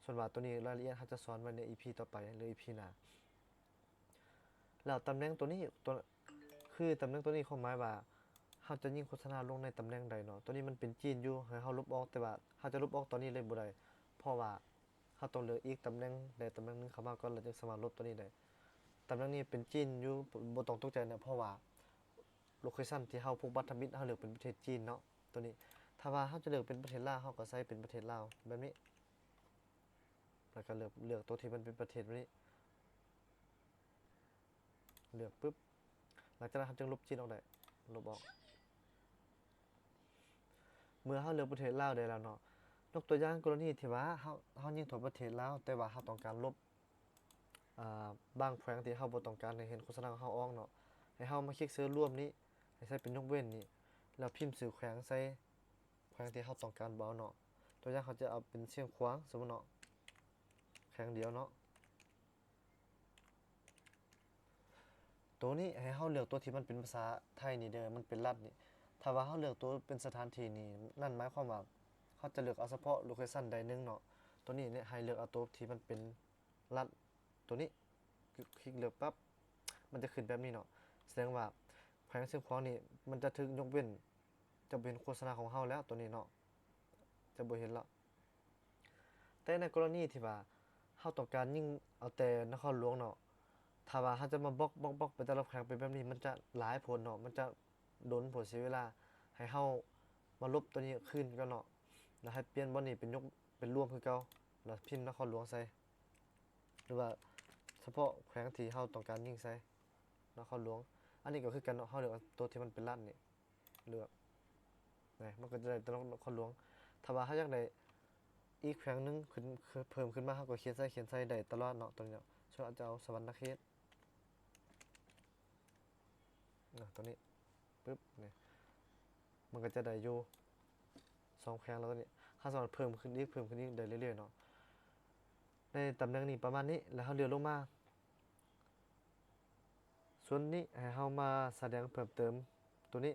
ສ່ວນວ່າຕົວນີ້ລາຍລະອຽດເຮົາຈະສອນໄວ້ໃນອີພີຕໍ່ໄປ ຫຼື ອີພີໜ້າ. ແລ້ວຕຳແໜ່ງຕົວນີ້ ຕົວ ຄືຕຳແໜ່ງຕົວນີ້ຄວາມໝາຍວ່າ ເຮົາຈະຍິງໂຄສະນາລົງໃນຕຳແໜ່ງໃດເນາະ. ຕົວນີ້ມັນເປັນຈີນຢູ່ ໃຫ້ເຮົາລົບອອກ ແຕ່ວ່າເຮົາຈະລົບອອກຕອນນີ້ເລີຍບໍ່ໄດ້ ເພາະວ່າ ເຮົາຕ້ອງເລືອກອີກຕຳແໜ່ງໃດຕຳແໜ່ງໜຶ່ງເຂົ້າມາກ່ອນ ແລ້ວຈຶ່ງສາມາດລົບຕົວນີ້ໄດ້. ຕຳແໜ່ງນີ້ເປັນຈີນຢູ່ ບໍ່ຕ້ອງຕົກໃຈນະ ເພາະວ່າໂລເຄຊັນທີ່ເຮົາຜູກບັດທຳອິດ ເຮົາເລືອກເປັນປະເທດຈີນເນາະ ຕົວນີ້. ຖ້າວ່າເຮົາຈະເລືອກເປັນປະເທດລາວ ເຮົາກໍໃສ່ເປັນປະເທດລາວແບບນີ້ ແລ້ວກໍເລືອກ ເລືອກຕົວທີ່ມັນເປັນປະເທດແບບນີ້. ເລືອກປຶບ ຫຼັງຈາກນັ້ນເຮົາຈຶ່ງລົບຈີນອອກໄດ້ ລົບອອກ. ເມື່ອເຮົາເລືອກປະເທດລາວໄດ້ແລ້ວເນາະ ຍົກຕົວຢ່າງກໍລະນີທີ່ວ່າເຮົາ ເຮົາຍິງທົ່ວປະເທດລາວ ແຕ່ວ່າເຮົາຕ້ອງການລົບ ອາ ບາງແຂວງທີ່ເຮົາບໍ່ຕ້ອງການໃຫ້ເຫັນໂຄສະນາຂອງເຮົາອອກເນາະ ໃຫ້ເຮົາມາຄລິກເຊີລວມນີ້ ໃຫ້ໃສ່ເປັນຍົກເວັ້ນນີ້ ແລ້ວພິມຊື່ແຂວງໃສ່ ແຂວງທີ່ເຮົາຕ້ອງການບໍ່ເອົາເນາະ. ຕົວຢ່າງເຮົາຈະເອົາເປັນຊຽງຂວາງ ສົມມຸດເນາະ ແຂວງດຽວເນາະ. ໂຕນີ້ໃຫ້ເຮົາເລືອກຕົວທີ່ມັນເປັນພາສາໄທນີ້ເດີ ມັນເປັນລັດນີ້. ຖ້າວ່າເຮົາເລືອກຕົວເປັນສະຖານທີ່ນີ້ ນັ້ນໝາຍຄວາມວ່າເຮົາຈະເລືອກເອົາສະເພາະໂລເຄຊັນໃດໜຶ່ງເນາະ. ໂຕນີ້ໃຫ້ເລືອກເອົາຕົວທີ່ມັນເປັນລັດ ໂຕນີ້ ຄລິກເລືອກປັບ ມັນຈະຂຶ້ນແບບນີ້ເນາະ. ສະແດງວ່າແຂວງຊຽງຂວາງນີ້ມັນຈະຖືກຍົກເວັ້ນ ຈະບໍ່ເຫັນໂຄສະນາຂອງເຮົາແລ້ວ ໂຕນີ້ເນາະ ຈະບໍ່ເຫັນແລ້ວ. ແຕ່ໃນກໍລະນີທີ່ວ່າເຮົາຕ້ອງການຍິງເອົາແຕ່ນະຄອນຫຼວງເນາະ ຖ້າວ່າເຮົາຈະມາບລັອກ ບລັອກ ບລັອກໄປແຕ່ລະແຂວງເປັນແບບນີ້ ມັນຈະຫຼາຍໂພດເນາະ ມັນຈະດົນໂພດ ເສຍເວລາ. ໃຫ້ເຮົາມາລົບຕົວນີ້ຄືນກ່ອນເນາະ ແລ້ວໃຫ້ປ່ຽນບ່ອນນີ້ເປັນຍົກ ເປັນລວມຄືເກົ່າ ແລ້ວພິມນະຄອນຫຼວງໃສ່ ຫຼືວ່າສະເພາະແຂວງທີ່ເຮົາຕ້ອງການຍິງໃສ່ ນະຄອນຫຼວງ. ອັນນີ້ກໍຄືກັນເນາະ ເຮົາເລືອກເອົາຕົວທີ່ມັນເປັນລັດນີ້ ເລືອກ ນະ ມັນກໍຈະໄດ້ແຕ່ນະຄອນຫຼວງ. ຖ້າວ່າເຮົາຢາກໄດ້ອີກແຂວງໜຶ່ງຂຶ້ນ ເພີ່ມຂຶ້ນມາ ເຮົາກໍຂຽນໃສ່ ຂຽນໃສ່ໄດ້ຕະຫຼອດເນາະ ຕົວນີ້ເນາະ. ສ່ວນເຮົາຈະເອົາສະຫວັນນະເຂດ ນະ ຕົວນີ້ ປຶບ ນີ້ ມັນກໍຈະໄດ້ຢູ່ສອງແຂວງແລ້ວ ຕົວນີ້ ເຮົາສາມາດເພີ່ມຂຶ້ນອີກ ເພີ່ມຂຶ້ນອີກໄດ້ເລື້ອຍໆເນາະ ໃນຕຳແໜ່ງນີ້ປະມານນີ້. ແລ້ວເຮົາເລື່ອນລົງມາ ສ່ວນນີ້ໃຫ້ເຮົາມາສະແດງເພີ່ມເຕີມ ໂຕນີ້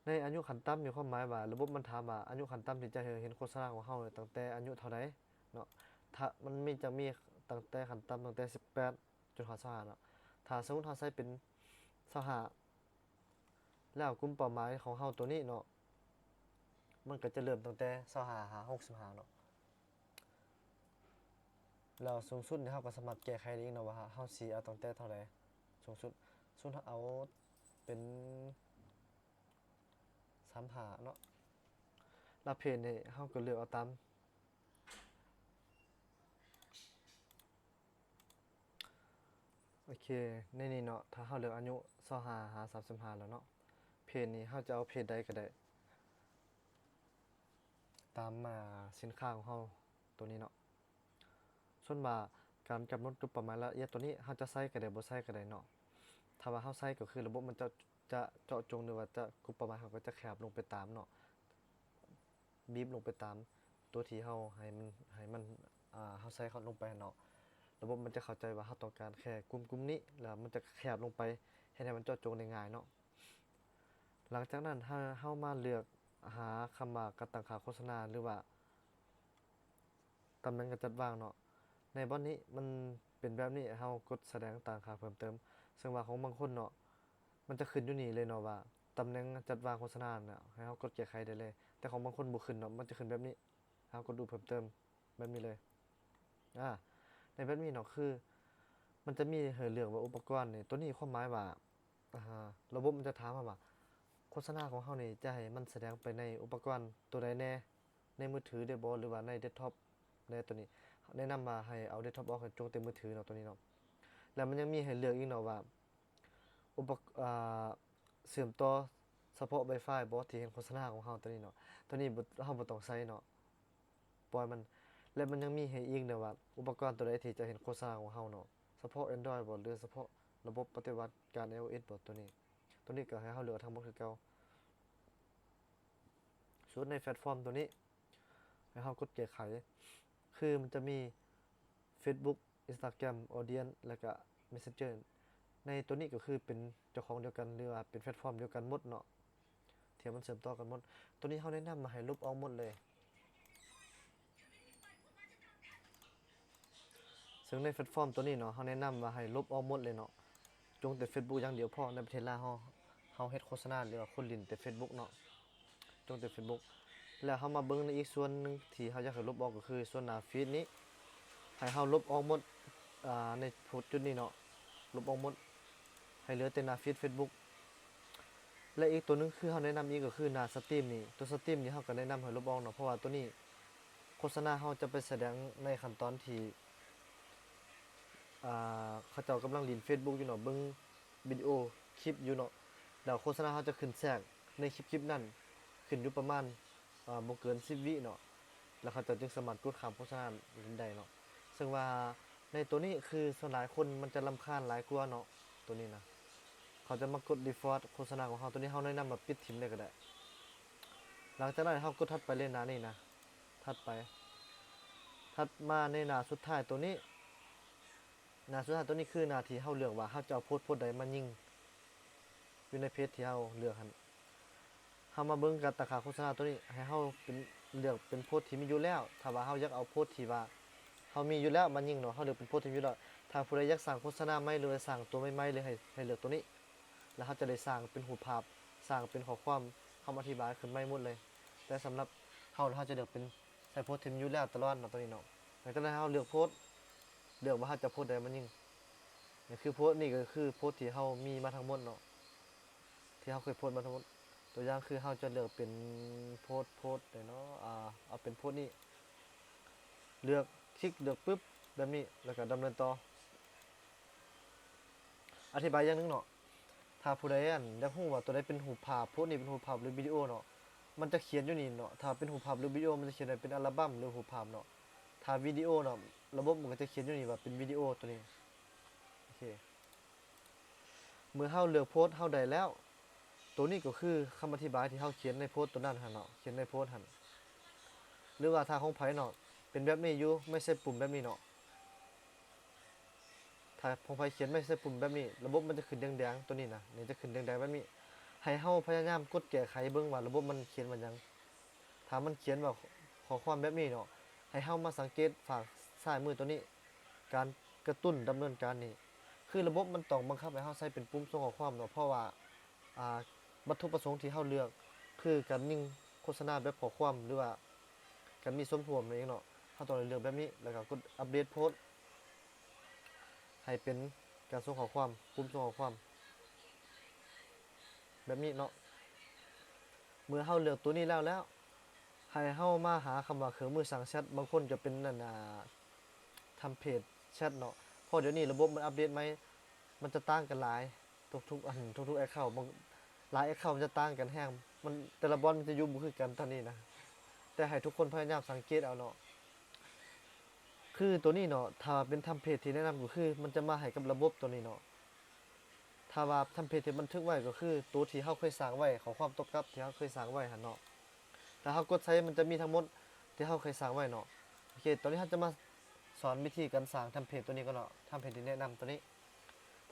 ໃນອາຍຸຂັ້ນຕ່ຳ ມີຄວາມໝາຍວ່າ ລະບົບມັນຖາມວ່າ ອາຍຸຂັ້ນຕ່ຳທີ່ຈະໃຫ້ເຫັນໂຄສະນາຂອງເຮົາຕັ້ງແຕ່ອາຍຸເທົ່າໃດເນາະ. ຖ້າມັນມີ ຈະມີຕັ້ງແຕ່ຂັ້ນຕ່ຳຕັ້ງແຕ່ສິບແປດຈົນຮອດຊາວຫ້າເນາະ. ຖ້າສົມມຸດເຮົາໃສ່ເປັນຊາວຫ້າ ແລ້ວກຸ່ມເປົ້າໝາຍຂອງເຮົາໂຕນີ້ເນາະ ມັນກໍຈະເລີ່ມຕັ້ງແຕ່ຊາວຫ້າຫາຫົກສິບຫ້າເນາະ. ແລ້ວສູງສຸດນີ້ເຮົາກໍສາມາດແກ້ໄຂໄດ້ອີກເນາະ ວ່າເຮົາຊິເອົາຕັ້ງແຕ່ເທົ່າໃດສູງສຸດ. ສົມມຸດເຮົາເອົາເປັນສາມຫ້າເນາະ. ແລ້ວເພດນີ້ເຮົາກໍເລືອກເອົາຕາມ ໂອເຄ ໃນນີ້ເນາະ ຖ້າເຮົາເລືອກອາຍຸຊາວຫ້າຫາສາມສິບຫ້າແລ້ວເນາະ ເພດນີ້ເຮົາຈະເອົາເພດໃດກໍໄດ້ ຕາມ ອ່າ ສິນຄ້າຂອງເຮົາໂຕນີ້ເນາະ. ສ່ວນວ່າການກຳນົດກຸ່ມເປົ້າໝາຍລະອຽດໂຕນີ້ ເຮົາຈະໃສ່ກໍໄດ້ ບໍ່ໃສ່ກໍໄດ້ເນາະ. ຖ້າວ່າເຮົາໃສ່ກໍຄືລະບົບມັນຈະ ຈະເຈາະຈົງ ຫຼືວ່າຈະ ກຸ່ມເປົ້າໝາຍເຮົາກໍຈະຂະຫຍັບລົງໄປຕາມເນາະ. ບີບລົງໄປຕາມຕົວທີ່ເຮົາໃຫ້ມັນ ໃຫ້ມັນ ອ່າ ເຮົາໃສ່ເຂົ້າລົງໄປຫັ້ນເນາະ. ລະບົບມັນຈະເຂົ້າໃຈວ່າເຮົາຕ້ອງການແຄ່ກຸ່ມ ກຸ່ມນີ້ ແລ້ວມັນຈະຂະຫຍັບລົງໄປ ເຮັດໃຫ້ມັນເຈາະຈົງໄດ້ງ່າຍເນາະ. ຫຼັງຈາກນັ້ນ ເຮົາ ເຮົາມາເລືອກຫາຄຳວ່າການຕັ້ງຄ່າໂຄສະນາ ຫຼືວ່າ ຕຳແໜ່ງການຈັດວາງເນາະ. ໃນບ່ອນນີ້ມັນເປັນແບບນີ້ ເຮົາກົດສະແດງຕັ້ງຄ່າເພີ່ມເຕີມ. ເຊິ່ງວ່າຂອງບາງຄົນເນາະ ມັນຈະຂຶ້ນຢູ່ນີ້ເລີຍເນາະວ່າ ຕຳແໜ່ງຈັດວາງໂຄສະນານະ ໃຫ້ເຮົາກົດແກ້ໄຂໄດ້ເລີຍ. ແຕ່ຂອງບາງຄົນບໍ່ຂຶ້ນເນາະ ມັນຈະຂຶ້ນແບບນີ້ ເຮົາກໍດູເພີ່ມເຕີມແບບນີ້ເລີຍ. ອາ ໃນແບບນີ້ເນາະ ຄືມັນຈະມີໃຫ້ເລືອກວ່າອຸປະກອນນີ້ ໂຕນີ້ຄວາມໝາຍວ່າ ອາ ລະບົບມັນຈະຖາມເຮົາວ່າ ໂຄສະນາຂອງເຮົານີ້ຈະໃຫ້ມັນສະແດງໄປໃນອຸປະກອນໂຕໃດແດ່ ໃນມືຖືໄດ້ບໍ່ ຫຼືວ່າໃນເດັສທັອບແດ່? ໂຕນີ້ແນະນຳວ່າໃຫ້ເອົາເດັສທັອບອອກ ໃຫ້ຈົ່ງແຕ່ມືຖືເນາະ ໂຕນີ້ເນາະ. ແລ້ວມັນຍັງມີໃຫ້ເລືອກອີກເນາະວ່າ ອຸປະ ອ່າ ເຊື່ອມຕໍ່ສະເພາະ Wi-Fi ບໍ່ ທີ່ເຫັນໂຄສະນາຂອງເຮົາໂຕນີ້ເນາະ. ໂຕນີ້ບໍ່ ເຮົາບໍ່ຕ້ອງໃສ່ເນາະ ປ່ອຍມັນ. ແລະ ມັນຍັງມີໃຫ້ອີກເນາະວ່າ ອຸປະກອນໂຕໃດທີ່ຈະເຫັນໂຄສະນາຂອງເຮົາເນາະ ສະເພາະ Android ບໍ່ ຫຼືສະເພາະລະບົບປະຕິບັດການ iOS ບໍ່ ໂຕນີ້. ໂຕນີ້ກໍໃຫ້ເຮົາເລືອກທັງໝົດຄືເກົ່າ. ສ່ວນໃນແພລດຟອມໂຕນີ້ ໃຫ້ເຮົາກົດແກ້ໄຂ ຄືມັນຈະມີ Facebook Instagram Audience ແລ້ວກະ Messenger. ໃນໂຕນີ້ກໍຄືເປັນເຈົ້າຂອງດຽວກັນ ຫຼືວ່າເປັນແພລດຟອມດຽວກັນໝົດເນາະ ທີ່ມັນເຊື່ອມຕໍ່ກັນໝົດ. ໂຕນີ້ເຮົາແນະນຳວ່າໃຫ້ລົບອອກໝົດເລີຍ. ເຊິ່ງໃນແພລດຟອມໂຕນີ້ເນາະ ເຮົາແນະນຳວ່າໃຫ້ລົບອອກໝົດເລີຍເນາະ. ຈົ່ງແຕ່ Facebook ຢ່າງດຽວພໍ. ໃນປະເທດລາວເຮົາ ເຮົາເຮັດໂຄສະນາ ຫຼືວ່າຄົນຫຼິ້ນແຕ່ Facebook ເນາະ. ຈົ່ງແຕ່ Facebook. ແລ້ວເຮົາມາເບິ່ງໃນອີກສ່ວນໜຶ່ງທີ່ເຮົາຢາກໃຫ້ລົບອອກ ກໍຄືສ່ວນໜ້າຟີດນີ້ ໃຫ້ເຮົາລົບອອກໝົດ ອ່າ ໃນຈຸດນີ້ເນາະ ລົບອອກໝົດ ໃຫ້ເຫຼືອແຕ່ໜ້າຟີດ Facebook. ແລະ ອີກຕົວໜຶ່ງຄືເຮົາແນະນຳອີກກໍຄືໜ້າສະຕຣີມນີ້. ຕົວສະຕຣີມນີ້ເຮົາກໍແນະນຳໃຫ້ລົບອອກເນາະ ເພາະວ່າຕົວນີ້ໂຄສະນາເຮົາຈະໄປສະແດງໃນຂັ້ນຕອນທີ່ ອ່າ ເຂົາເຈົ້າກຳລັງຫຼິ້ນ Facebook ຢູ່ເນາະ ເບິ່ງວິດີໂອຄລິບຢູ່ເນາະ. ແລ້ວໂຄສະນາເຮົາຈະຂຶ້ນແຊກໃນຄລິບໆນັ້ນ ຂຶ້ນຢູ່ປະມານ ອ່າ ບໍ່ເກີນສິບວິເນາະ ແລ້ວເຂົາເຈົ້າຈຶ່ງສາມາດກົດຂ້າມໂຄສະນາໄດ້ເນາະ. ເຊິ່ງວ່າໃນໂຕນີ້ຄືສ່ວນຫຼາຍຄົນມັນຈະລຳຄານຫຼາຍກວ່າເນາະ ໂຕນີ້ນະ ເຂົາຈະມາກົດຣີພອດໂຄສະນາຂອງເຮົາ. ໂຕນີ້ເຮົາແນະນຳວ່າປິດຖິ້ມເລີຍກໍໄດ້. ຫຼັງຈາກນັ້ນເຮົາກົດຖັດໄປເລີຍ ໜ້ານີ້ນະ ຖັດໄປ ຖັດມາໃນໜ້າສຸດທ້າຍໂຕນີ້. ໜ້າສຸດທ້າຍໂຕນີ້ຄືໜ້າທີ່ເຮົາເລືອກວ່າເຮົາຈະເອົາໂພສໂພສໃດມາຍິງຢູ່ໃນເພຈທີ່ເຮົາເລືອກຫັ້ນ. ເຮົາມາເບິ່ງການຕັ້ງຄ່າໂຄສະນາໂຕນີ້ ໃຫ້ເຮົາເປັນ ເລືອກເປັນໂພສທີ່ມີຢູ່ແລ້ວ. ຖ້າວ່າເຮົາຢາກເອົາໂພສທີ່ວ່າເຮົາມີຢູ່ແລ້ວມາຍິງເນາະ ເຮົາເລືອກເປັນໂພສທີ່ມີຢູ່ແລ້ວ. ຖ້າຜູ້ໃດຢາກສ້າງໂຄສະນາໃໝ່ ຫຼືວ່າສ້າງຕົວໃໝ່ໆເລີຍ ໃຫ້ ໃຫ້ເລືອກໂຕນີ້ ແລ້ວເຮົາຈະໄດ້ສ້າງເປັນຮູບພາບ ສ້າງເປັນຂໍ້ຄວາມ ຄຳອະທິບາຍຂຶ້ນໃໝ່ໝົດເລີຍ. ແຕ່ສຳລັບເຮົາ ເຮົາຈະເລືອກເປັນ ໃສ່ໂພສທີ່ມີຢູ່ແລ້ວຕະຫຼອດເນາະ ໂຕນີ້ເນາະ. ຫຼັງຈາກນັ້ນເຮົາເລືອກໂພສ ເລືອກວ່າເຮົາຈະໂພສໃດມາຍິງ. ນີ້ຄືໂພສ ນີ້ກໍຄືໂພສທີ່ເຮົາມີມາທັງໝົດເນາະ ທີ່ເຮົາເຄີຍໂພສມາທັງໝົດ. ຕົວຢ່າງຄືເຮົາຈະເລືອກເປັນໂພສ ໂພສໃດເນາະ ອາ ເອົາເປັນໂພສນີ້ ເລືອກ ຄລິກເລືອກປຶບແບບນີ້ ແລ້ວກໍດຳເນີນຕໍ່. ອະທິບາຍຢ່າງໜຶ່ງເນາະ ຖ້າຜູ້ໃດ ອັນ ຢາກຮູ້ວ່າຕົວໃດເປັນຮູບພາບ ໂພສນີ້ເປັນຮູບພາບ ຫຼື ວິດີໂອເນາະ ມັນຈະຂຽນຢູ່ນີ້ເນາະ. ຖ້າເປັນຮູບພາບ ຫຼື ວິດີໂອ ມັນຈະຂຽນໄວ້ເປັນອັລບັມ ຫຼື ຮູບພາບເນາະ. ຖ້າວິດີໂອເນາະ ລະບົບມັນກໍຈະຂຽນຢູ່ນີ້ວ່າເປັນວິດີໂອໂຕນີ້. ໂອເຄ ເມື່ອເຮົາເລືອກໂພສເຮົາໄດ້ແລ້ວ ໂຕນີ້ກໍຄືຄຳອະທິບາຍທີ່ເຮົາຂຽນໃນໂພສໂຕນັ້ນຫັ້ນເນາະ ຂຽນໃນໂພສຫັ້ນ. ຫຼືວ່າຖ້າຂອງໃຜເນາະ ເປັນແບບນີ້ຢູ່ ໄມ້ໃສ່ປຸ່ມແບບນີ້ເນາະ ຖ້າຂອງໃຜຂຽນໄມ້ໃສ່ປຸ່ມແບບນີ້ ລະບົບມັນຈະຂຶ້ນແດງໆ ໂຕນີ້ນະ ນີ້ຈະຂຶ້ນແດງໆແບບນີ້. ໃຫ້ເຮົາພະຍາຍາມກົດແກ້ໄຂເບິ່ງວ່າລະບົບມັນຂຽນວ່າຫຍັງ. ຖ້າມັນຂຽນວ່າຂໍ້ຄວາມແບບນີ້ເນາະ, ໃຫ້ເຮົາມາສັງເກດຟາກຊ້າຍມືໂຕນີ້, ການກະຕຸ້ນດຳເນີນການນີ້ ຄືລະບົບມັນຕ້ອງບັງຄັບໃຫ້ເຮົາໃຊ້ເປັນປຸ່ມສົ່ງຂໍ້ຄວາມເນາະ, ເພາະວ່າ ອ່າ ວັດຖຸປະສົງທີ່ເຮົາເລືອກ ຄືການຍິງໂຄສະນາແບບຂໍ້ຄວາມ ຫຼືວ່າການມີສ່ວນຮ່ວມນັ້ນເອງເນາະ. ເຮົາຕ້ອງໄດ້ເລືອກແບບນີ້ ແລ້ວກໍກົດອັບເດດໂພສ ໃຫ້ເປັນການສົ່ງຂໍ້ຄວາມ, ປຸ່ມສົ່ງຂໍ້ຄວາມແບບນີ້ເນາະ. ເມື່ອເຮົາເລືອກໂຕນີ້ແລ້ວແລ້ວ ໃຫ້ເຮົາມາຫາຄຳວ່າເຄື່ອງມືສ້າງແຊັດ, ບາງຄົນຈະເປັນອັນ ອ່າ ເທມເພດແຊັດເນາະ, ເພາະດຽວນີ້ລະບົບມັນອັບເດດໃໝ່, ມັນຈະຕ່າງກັນຫຼາຍ ທຸກໆອັນ, ທຸກໆແອັກເຄົາ, ບາງ ຫຼາຍແອັກເຄົາມັນຈະຕ່າງກັນແຮງ, ມັນ ແຕ່ລະບ່ອນມັນຈະຢູ່ບໍ່ຄືກັນຕອນນີ້ນະ, ແຕ່ໃຫ້ທຸກຄົນພະຍາຍາມສັງເກດເອົາເນາະ. ຄືໂຕນີ້ເນາະ, ຖ້າວ່າເປັນເທມເພດທີ່ແນະນຳກໍຄື ມັນຈະມາໃຫ້ກັບລະບົບໂຕນີ້ເນາະ. ຖ້າວ່າເທມເພດທີ່ບັນທຶກໄວ້ກໍຄືໂຕທີ່ເຮົາເຄີຍສ້າງໄວ້, ຂໍ້ຄວາມຕົວກັບທີ່ເຮົາເຄີຍສ້າງໄວ້ຫັ້ນເນາະ. ຖ້າເຮົາກົດໃສ່ ມັນຈະມີທັງໝົດທີ່ເຮົາເຄີຍສ້າງໄວ້ເນາະ. ໂອເຄ, ຕອນນີ້ເຮົາຈະມາສອນວິທີການສ້າງເທມເພດໂຕນີ້ກ່ອນເນາະ, ເທມເພດທີ່ແນະນຳໂຕນີ້.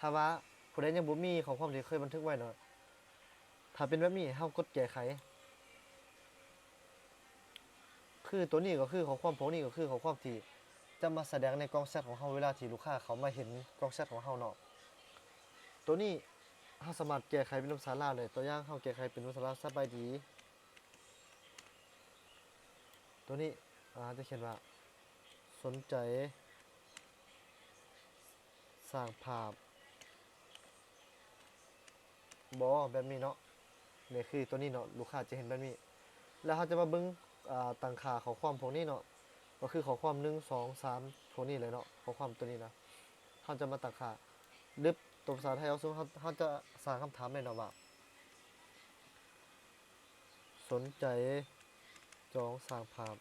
ຖ້າວ່າຜູ້ໃດຍັງບໍ່ມີຂໍ້ຄວາມທີ່ເຄີຍບັນທຶກໄວ້ເນາະ, ຖ້າເປັນແບບນີ້ ເຮົາກົດແກ້ໄຂ. ຄືໂຕນີ້ກໍຄືຂໍ້ຄວາມພວກນີ້ ກໍຄືຂໍ້ຄວາມທີ່ຈະມາສະແດງໃນກ່ອງແຊັດຂອງເຮົາ ເວລາທີ່ລູກຄ້າເຂົ້າມາເຫັນກ່ອງແຊັດຂອງເຮົາເນາະ. ໂຕນີ້ເຮົາສາມາດແກ້ໄຂເປັນພາສາລາວໄດ້. ຕົວຢ່າງ ເຮົາແກ້ໄຂເປັນພາສາລາວ ສະບາຍດີ. ໂຕນີ້ ອາ ເຮົາຈະຂຽນວ່າ ສົນໃຈສ້າງພາບ ບໍ ແບບນີ້ເນາະ. ນີ້ຄືໂຕນີ້ເນາະ, ລູກຄ້າຈະເຫັນແບບນີ້. ແລ້ວເຮົາຈະມາເບິ່ງ ອາ ຕັ້ງຄ່າຂໍ້ຄວາມພວກນີ້ເນາະ, ກໍຄືຂໍ້ຄວາມໜຶ່ງ ສອງ ສາມ ພວກນີ້ເລີຍເນາະ, ຂໍ້ຄວາມໂຕນີ້ນະ. ເຮົາຈະມາຕັ້ງຄ່າ ດຶບຕົວພາສາໄທອອກ, ສົມມຸດເຮົາ ເຮົາຈະສ້າງຄຳຖາມແມ່ນເນາະວ່າ ສົນໃຈຈອງສ້າງພາບ.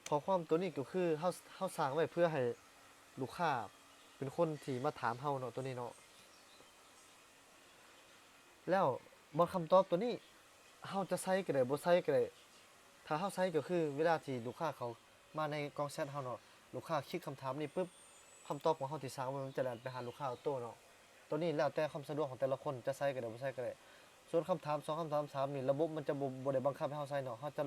ຂໍ້ຄວາມໂຕນີ້ກໍຄືເຮົາ ເຮົາສ້າງໄວ້ເພື່ອໃຫ້ລູກຄ້າເປັນຄົນທີ່ມາຖາມເຮົາເນາະ, ໂຕນີ້ເນາະ. ແລ້ວບົດຄຳຕອບໂຕນີ້ ເຮົາຈະໃສ່ກໍໄດ້ ບໍ່ໃສ່ກໍໄດ້. ຖ້າເຮົາໃສ່ກໍຄືເວລາທີ່ລູກຄ້າເຂົາມາໃນກ່ອງແຊັດເຮົາເນາະ, ລູກຄ້າຄລິກຄຳຖາມນີ້ປຶບ ຄຳຕອບຂອງເຮົາທີ່ສ້າງໄວ້ມັນຈະແລ່ນໄປຫາລູກຄ້າໂຕເນາະ. ໂຕນີ້ແລ້ວແຕ່ຄວາມສະດວກຂອງແຕ່ລະຄົນ ຈະໃສ່ກໍໄດ້ ບໍ່ໃສ່ກໍໄດ້. ສ່ວນຄຳຖາມສອງ ຄຳຖາມສາມນີ້ ລະບົບມັນຈະບໍ່ ບໍ່ໄດ້ບັງຄັບໃຫ້ເຮົາໃສ່ເນາະ, ເຮົາຈະ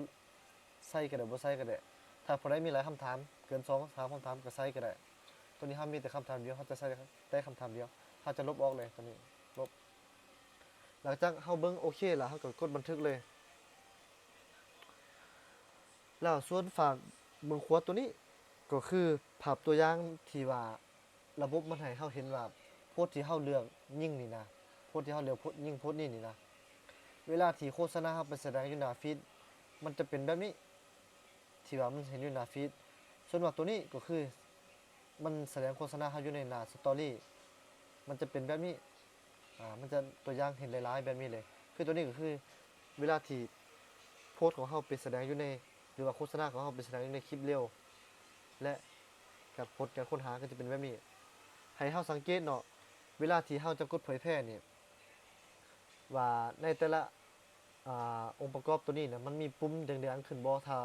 ໃສ່ກໍໄດ້ ບໍ່ໃສ່ກໍໄດ້. ຖ້າຜູ້ໃດມີຫຼາຍຄຳຖາມ ເກີນສອງ ສາມຄຳຖາມກໍໃສ່ກໍໄດ້. ໂຕນີ້ເຮົາມີແຕ່ຄຳຖາມດຽວ, ເຮົາຈະໃສ່ແຕ່ຄຳຖາມດຽວ, ເຮົາຈະລົບອອກເລີຍ ໂຕນີ້ ລົບ. ຫຼັງຈາກເຮົາເບິ່ງໂອເຄແລ້ວ ເຮົາກໍກົດບັນທຶກເລີຍ. ແລ້ວສ່ວນຝາກເບື້ອງຂວາໂຕນີ້ ກໍຄືພາບຕົວຢ່າງທີ່ວ່າລະບົບມັນໃຫ້ເຮົາເຫັນວ່າໂພສທີ່ເຮົາເລືອກຍິງນີ້ນະ, ໂພສທີ່ເຮົາເລືອກໂພສ ຍິງໂພສນີ້ນີ້ນະ, ເວລາທີ່ໂຄສະນາເຮົາໄປສະແດງຢູ່ໜ້າຟີດ ມັນຈະເປັນແບບນີ້ ທີ່ວ່າມັນເຫັນຢູ່ໜ້າຟີດ. ສ່ວນວ່າໂຕນີ້ກໍຄື ມັນສະແດງໂຄສະນາເຮົາຢູ່ໃນໜ້າສະຕໍຣີ ມັນຈະເປັນແບບນີ້. ອາ ມັນຈະຕົວຢ່າງເຫັນຫຼາຍໆແບບນີ້ເລີຍ. ຄືໂຕນີ້ກໍຄືເວລາທີ່ໂພສຂອງເຮົາໄປສະແດງຢູ່ໃນ ຫຼືວ່າໂຄສະນາຂອງເຮົາໄປສະແດງຢູ່ໃນຄລິບເລວ ແລະ ການຄົ້ນ ການຄົ້ນຫາກໍຈະເປັນແບບນີ້. ໃຫ້ເຮົາສັງເກດເນາະ ເວລາທີ່ເຮົາຈະກົດເຜີຍແຜ່ນີ້ ວ່າໃນແຕ່ລະ ອາ ອົງປະກອບໂຕນີ້ນະ ມັນມີປຸ່ມແດງໆຂຶ້ນບໍ່? ຖ້າ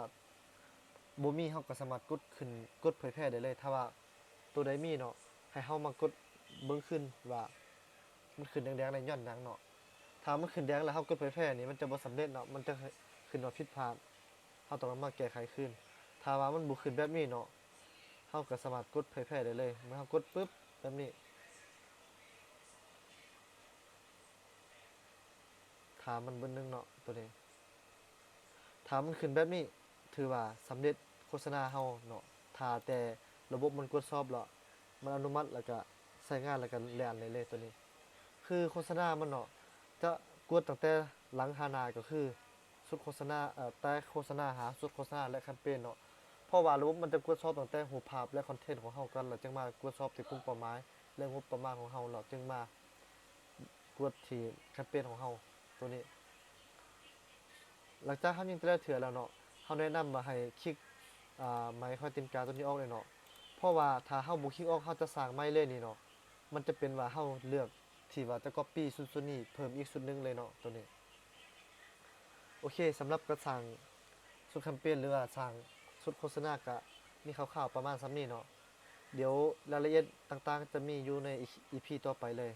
ບໍ່ມີ ເຮົາກໍສາມາດກົດຂຶ້ນ ກົດເຜີຍແຜ່ໄດ້ເລີຍ. ຖ້າວ່າໂຕໃດມີເນາະ ໃຫ້ເຮົາມາກົດເບິ່ງຄືນວ່າມັນຂຶ້ນແດງໆນັ້ນຍ້ອນຫຍັງເນາະ. ຖ້າມັນຂຶ້ນແດງແລ້ວເຮົາກົດເຜີຍແຜ່ນີ້ ມັນຈະບໍ່ສຳເລັດເນາະ, ມັນຈະຂຶ້ນວ່າຜິດພາດ, ເຮົາຕ້ອງມາແກ້ໄຂຄືນ. ຖ້າວ່າມັນບໍ່ຂຶ້ນແບບນີ້ເນາະ ເຮົາກໍສາມາດກົດເຜີຍແຜ່ໄດ້ເລີຍ. ເມື່ອເຮົາກົດປຶບ ແບບນີ້ ຖ້າມັນເບີໜຶ່ງເນາະ ໂຕນີ້ ຖ້າມັນຂຶ້ນແບບນີ້ ຖືວ່າສຳເລັດໂຄສະນາເຮົາເນາະ. ຖ້າແຕ່ລະບົບມັນກວດສອບແລ້ວ ມັນອະນຸມັດ ແລ້ວກະໃຊ້ງານ ແລ້ວກະແລ່ນໄດ້ເລີຍໂຕນີ້. ຄືໂຄສະນາມັນເນາະ ຈະກວດຕັ້ງແຕ່ຫຼັງຫາໜ້າ ກໍຄືຊຸດໂຄສະນາ ເອີ ແຕ່ໂຄສະນາຫາຊຸດໂຄສະນາ ແລະ ແຄມເປນເນາະ. ເພາະວ່າລະບົບມັນຈະກວດສອບຕັ້ງແຕ່ຮູບພາບ ແລະ ຄອນເທັນຂອງເຮົາກ່ອນ ແລ້ວຈຶ່ງມາກວດສອບທີ່ກຸ່ມເປົ້າໝາຍ ແລະ ງົບປະມານຂອງເຮົາ ແລ້ວຈຶ່ງມາ ກວດທີ່ແຄມເປນຂອງເຮົາໂຕນີ້. ຫຼັງຈາກເຮົາຍິງແຕ່ລະເທື່ອແລ້ວເນາະ ເຮົາແນະນຳວ່າໃຫ້ຄລິກ ອາ ໄມຄອຍຕີນກາໂຕນີ້ອອກເລີຍເນາະ. ເພາະວ່າຖ້າເຮົາບໍ່ຄລິກອອກ ເຮົາຈະສ້າງໃໝ່ເລີຍນີ້ເນາະ. ມັນຈະເປັນວ່າເຮົາເລືອກທີ່ວ່າຈະກັອບປີ້ຊຸດ ຊຸດນີ້ເພີ່ມອີກຊຸດໜຶ່ງເລີຍເນາະ ໂຕນີ້. ໂອເຄ, ສຳລັບການສ້າງຊຸດແຄມເປນ ຫຼືວ່າສ້າງຊຸດໂຄສະນາ ກະມີຄ່າວໆປະມານສ່ຳນີ້ເນາະ. ດຽວລາຍລະອຽດຕ່າງໆຈະມີຢູ່ໃນອີພີຕໍ່ໄປເລີຍ.